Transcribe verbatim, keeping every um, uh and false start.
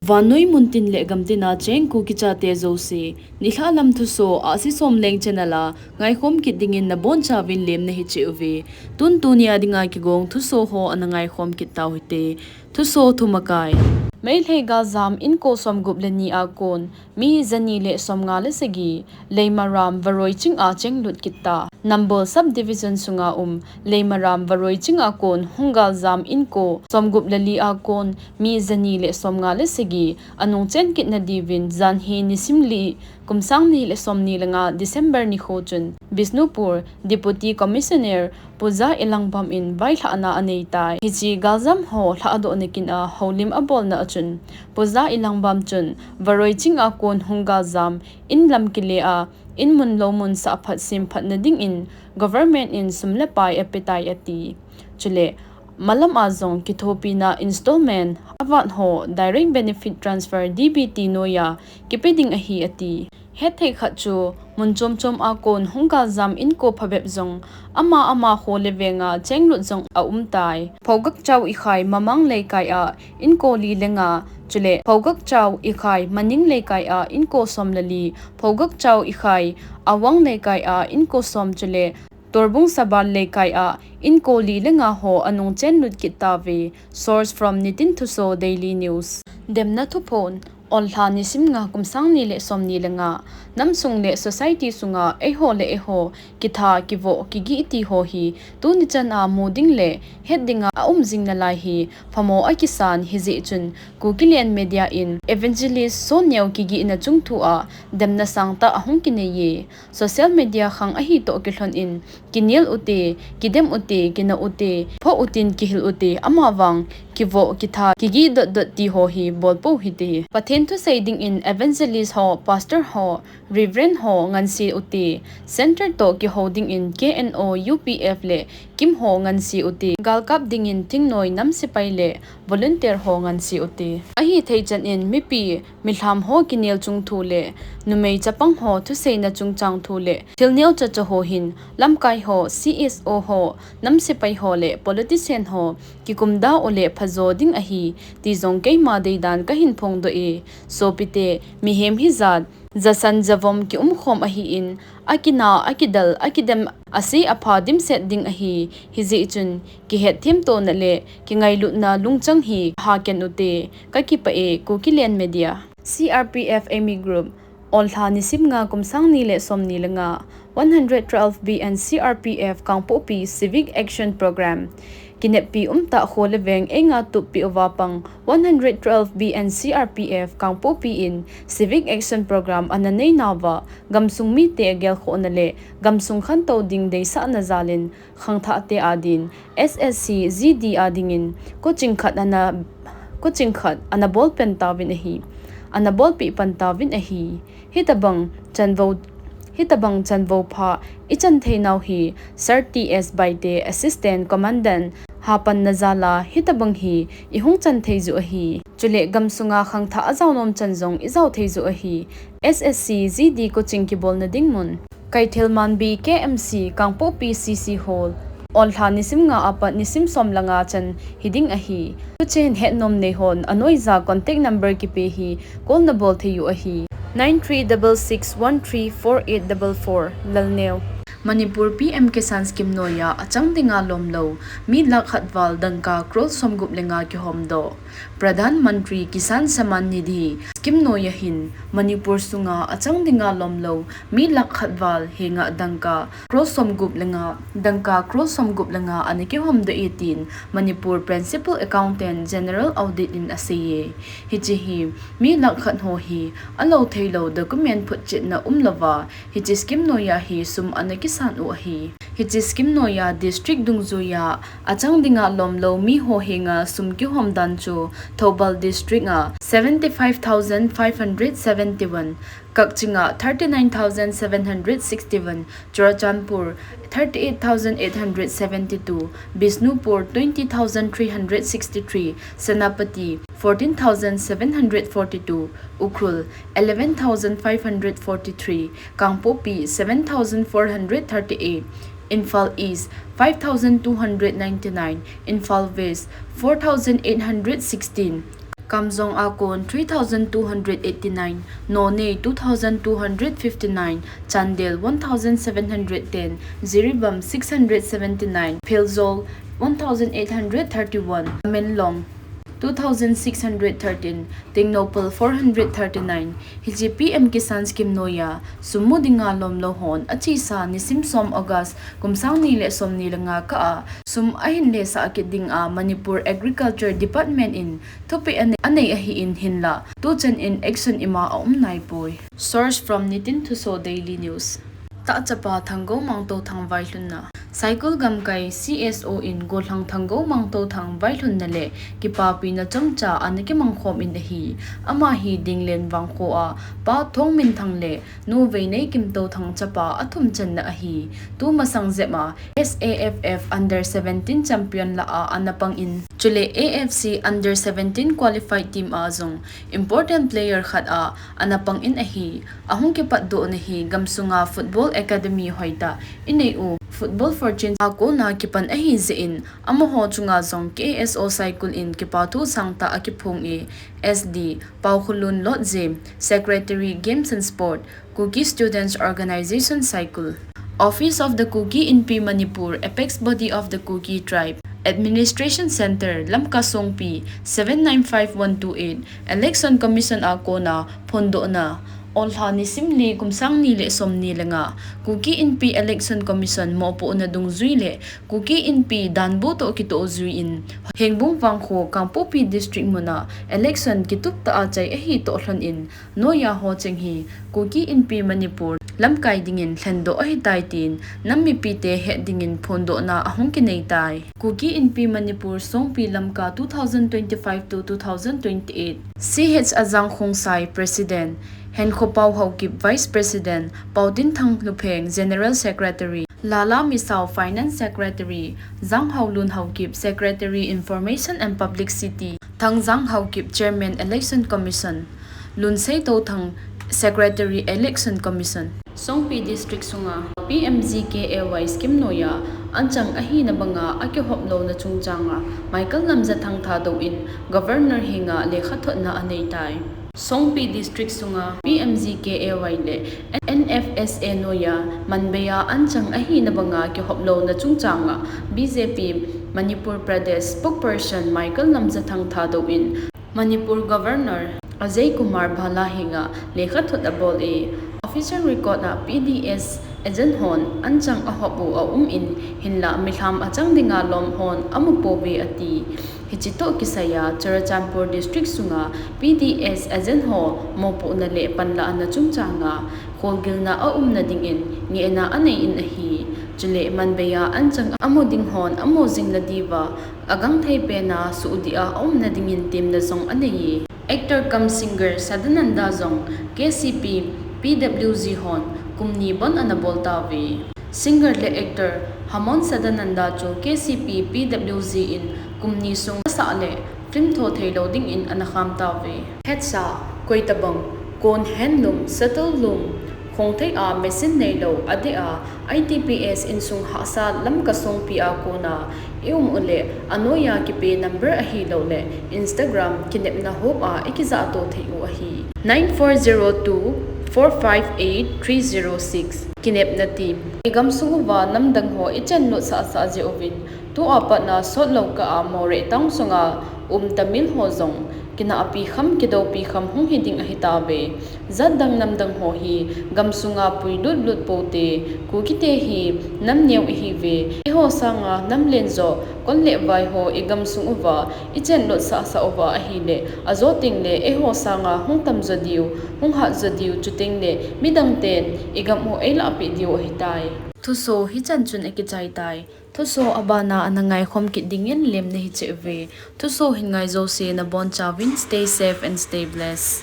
Vannoi muntin le gamtina cheng Kuki chate jouse, nilhah lam thuso, Ahsi Somleng channel a ngaikhom kit dingin nabonchauvin lemna hicheh uve. Tun tunia dinga kigong thuso ho ana ngaikhom kit tau hite. Thuso thumakai. Meitei galjam inko somgup le ni a kon, mi jani le somnga le sagi, Leimaram Varoiching a chenglut kit ta. Nambol Subdivision sunga um, Leimaram Varoiching a kon hung galjam inko somgup le li a kon, mi jani le somnga le sagi anung chen kit nadiuvin, janhi nisim li, kum sang ni le som ni le nga December nikho chun, Bishnupur Deputy Commissioner Pooja Elangbam in vailhahna anei tai. Hiche galjam ho lhahdohna kin a houlim abolna a chun, Pooja Elangbam chun Varoiching a kon hung galjam in lam kile a, in mun lou mun sahphat semphat nading in government in sum le pai apetai ati. Chule, malam a jong kithopina installment avat ho, direct benefit transfer, D B T noiya kipe ding ahi ati. Hetthei khat chu, mun chom chom a kon hung galjam inko phabep jong, ama ama kho le venga chenglut jong aum tai. Phougakchao Ikhai Mamang Leikai a inko li le nga, chule Phougakchao Ikhai Maning Leikai a inko som le li, Phougakchao Ikhai Awang Leikai a inko som, chule Torbung Sabal Leikai a inko li le nga ho anung chenlut kit tauve. Source from Nitin Thuso Daily News. Demna thuphon. Onlha nisim nga kum sang ni le som ni le nga, namsung le society sunga eiho le eiho kitha, kivoh, kigih ti ho hi tuni chan a mu ding le het dinga aum jing nalai hi phamo akisan, hijeh chun Kukiland Media in Evangelist Soneo kigihna chungthu a demna sangtah ahung kinei e. Social media khang ahi toh kilhon in, kinel ute, kidem ute, kina ute, phoh utin kihil ute, amavang kivoh, kitha, kigih dot dot ti ho hi bolpou hite. Pathen thusei dingin evangelist ho, pastor ho, reverend ho ngansi ute, center toh kihou dingin K N O, U P F le KIM ho ngansi ute, galkap dingin thingnoi, nam sepai le volunteer ho ngansi ute. Ahithei chan in mipi, milham ho kinel chungthu le numei chapang ho thuseina chungchang thu le thil neocha cha ho hin lamkai ho, C S O ho, nam sepai ho le politician ho kikum da u le phajo ding ahi ti jong keima deidan kahin phongdoh e. Sopite, mihem hijat jasan javom kiumkhom ahin, akina, akidal, akidem, ase apha dimset ding ahi. Hijeh chun kihetthem tona le kingailutna lungchang hi haken ute. Kakipah e. Kukiland Media. C R P F Army Group. Onlha nisim nga kum sang ni le som ni le nga, one hundred twelve B and C R P F Kangpokpi Civic Action Program. Kineppi umtah kho le veng einga tuppeh uva pang one hundred twelve B and C R P F Kangpokpi in Civic Action Program ana neinauva, gamsung mite gelkhohna le gamsung khantou ding deisahna jalin khangthahte adin S S C G D adingin coaching khat ana, coaching khat ana bolpen tauvin ahi, ana bolpeh pan tauvin ahi. Hitabang chanvo, hitabang chanvo pha ichan theinau hi Sir T S Baite, Assistant Commandant, hapanna jala hitabang hi ihung chan thei jiu ahi. Chule gamsunga khangthah ajaonom chan jong ijao thei jiu ahi. S S C G D coaching kibolna ding mun, Kaithel Manbi K M C, Kangpokpi C C Hall. Onlha nisim nga apat nisim som le nga chan hiding ahi. Tuchen hetnom neihon anoija contact number kipe hi call nabol thei u ahi, nine three double six one three four eight double four, Lalneo. Manipur P M Kisan Scheme noiya achang dinga lomlou mi lakh khat val dangka crore somgup le nga kihomdoh. Pradhan Mantri Kisan Samman Nidhi Scheme noiya hin Manipur sunga achang dinga lomlou mi lakh khat val henga dangka crore somgup le nga, dangka crore somgup le nga ana kihomdoh e tin Manipur Principal Accountant General Audit in aseiye. Hiche hi mi lakh khat ho hi alou theilou document phutchetna umlouva hiche scheme noiya hi sum ana kisan u ahi. Hiche scheme noiya district dungjuiya achang dinga lomlou mi ho henga sum kihom dan chu Thoubal District a seventy five thousand five hundred seventy one, Kakching a thirty nine thousand seven hundred sixty one, Churachandpur thirty eight thousand eight hundred seventy two, Bishnupur twenty thousand three hundred sixty three, Senapati fourteen thousand seven hundred forty two, Ukhrul eleven thousand five hundred forty three, Kangpokpi seven thousand four hundred thirty eight, Imphal East five thousand two hundred ninety nine, Imphal West four thousand eight hundred sixteen, Kamjong a kon three thousand two hundred eighty-nine, Noney two thousand two hundred fifty-nine, Chandel one thousand seven hundred ten, Jiribam six hundred seventy-nine, Pherzawl one thousand eight hundred thirty-one, Tamenglong two thousand six hundred thirteen, Tengnoupal four hundred thirty-nine. Hiche P M Kisan Scheme noiya sum mu dinga lomlou hon achesa nisim som August kum sang ni le som ni le nga kah a sum ahin lesah kit dinga Manipur Agriculture Department in thupeh anei, anei ahin, hinlah tuchan in action ima aum naipoi. Source from Nitin Thuso Daily News. Tahchapa Thanggou Mangtothang vailhunna. Saikul gamkai C S O in gollhang Thanggou Mangtothang vailhunna le kipapina chomcha ana kimangkhom in ahi. Ama hi Dinglen vangkho a Pa Thongminthang le Nu Veineikim Tothang chapa athum channa ahi. Tumasang jep a S A F F under seventeen champion lah a ana pang in, chule A F C under seventeen qualified team a jong important player khat a ana pang in ahi. Ahung kipatdohna hi gamsunga football academy hoitah inei u Football Fortunes a kona kipan ahi jeh in, amaho chunga jong K S O Saikul in kipathu sangtah akiphong e. S D Paokholun Lotje, Secretary Games and Sport, Kuki Students Organisation Saikul. Office of the Kuki Inpi Manipur, apex body of the Kuki tribe. Administration Centre, Lamka Songpi, seven nine five one two eight. Election Commission a kona phondohna. Olha nisim li kum sang ni le som ni le nga, Kuki Inpi Election Commission mopohna dungjui le Kuki Inpi danbu toh kitoh jui in, Hengbung vangkho Kangpokpi District muna election kitup tah a chai ahi toh lhon in, noiya ho cheng hi Kuki Inpi Manipur lamkai dingin lhendoh ahitai tin nam mipite het dingin phondohna ahung kinei tai. Kuki Inpi Manipur Songpi Lamka two thousand twenty-five to two thousand twenty-eight. C H Ajang Khongsai, President, Henkhopao Haokip, Vice President, Paotinthang Lupheng, General Secretary, Lala Misao, Finance Secretary, Janghaolun Haokip, Secretary, Information and Publicity, Thangjang Haokip, Chairman, Election Commission, Lunsei Touthang, Secretary, Election Commission. Songpi District sunga P M G K A Y scheme noiya anchang ahina banga akihop louna chungchanga Michael Lamjathang Thadou in Governor henga lekhathotna anei tai. Songpi District sunga P M G K A Y le N F S A noiya manbeiya anchang ahina banga kihop louna chungchanga B J P Manipur Pradesh Spokesperson Michael Lamjathang Thadou in Manipur Governor Ajay Kumar Bhalla henga lekhathot abol e. Official record a P D S agent hon anchang ahop u aum in, hinlah milham achang dinga lom hon amu pouve ati. Hiche toh kisaiya Churachandpur District sunga P D S agent ho mopohna le panlahna chungchanga kholgilna aumna dingin ngehna anei in ahi. Chule manbeiya anchang amu ding hon amu jing nadiuva agangthei pena suhdih a aumna dingin temna jong anei e. Actor cum singer Sadananda jong K C P P W G hon kum ni bon ana bol tauve. Singer le actor Hamon Sadananda chu K C P P W G in kum ni sung asah le film tho theilou dingin ana kham tauve. Hetsa, koitabang, kon handloom, shuttle loom, khongthei a machine neilou, adeh a, I T P S insung hahsa Lamka Songpi a kona i um u le, anoiya kipe number ahilou le, Instagram kinepna hop a i kijahto thei u ahi. Nine four zero two four five eight three zero six. Kinepna team. I gamsung uva namdang ho i chenlut sahsah jeh uvin, tua patna sotlou kah a Moreh town sunga um Tamil ho jong kinahpi kham, kidoupi kham hung hi ding ahi tauve. Jat dang namdang ho hi gamsunga pui lutlut poute, Kukite hi nam neo ihiuve. Eiho sanga nam len jo, kon le vai ho i gamsung uva i chenlut sahsah uva ahile, ajo tengle eiho sanga hung tam jo diu, hung hat jo diu, chuteng le midang ten i gam u eilahpeh diu ahitai. Thuso hichan chun akichai tai. Thuso abana ana ngaikhom kit dingin lemna hicheh uve. Thuso hin ngai jouse nabonchauvin stay safe and stay blessed.